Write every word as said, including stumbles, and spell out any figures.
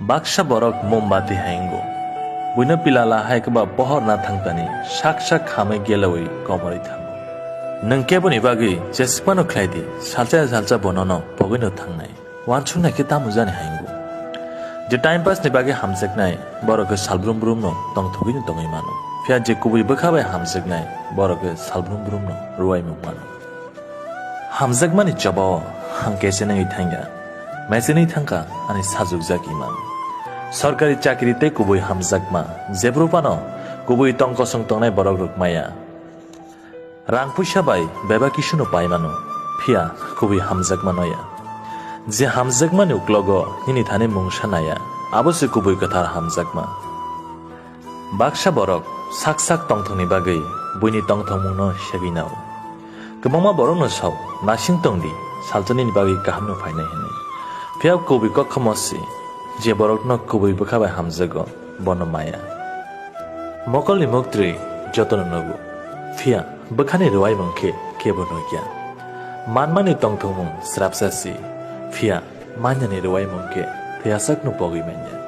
Baksa borok mombati hai wngo. Buino pilala hai kwba pohor na thangtani sak sak khamwi gelawi komorwi thango. Nwng keboni bagwi jesmano khlai di, salsa salsa bonono pogwino thangnai. Wansuknai khe tamo jani hai wngo. Je time pass ni bagwi hamjaknai, borok khe salbrum brumno tongthogwino tongwi mano. Phiya je kubui bwkha bai hamjaknai, borok khe salbrum brumno rwai mung mano. Hamjakmani chobao ang kesenwi thangya, mesenwi thangkha ani sajwkjak imang. Sorkari chakri tei kubui hamjakma, jephru phano kubui tong kosong tongnai borok rwk maya. Rang puisa bai bebak kisuno pai mano, phiya kubui hamjakma noya. Je hamjakmani uklogo nini thani mungsa naya, abo se kubui kwthar hamjakma. Baksa borok sak sak tongthokni bagwi buini tongthokmungno segwi nao. Kwbangma borokno sao, "Nasing tong di, salsa nini bagwi kahamno phainai," hwnwi. Phiya kubui kokhamo se, je borokno kubui bwkha bai hamjago, bono maya. Mokolni muktrwi jotono nugo, phiya bwkhani rwai mung khe kebo nukya. Manmani tongthokmung srapsa se, phiya manyani rwai mung khe thwiasakno pogwi manya.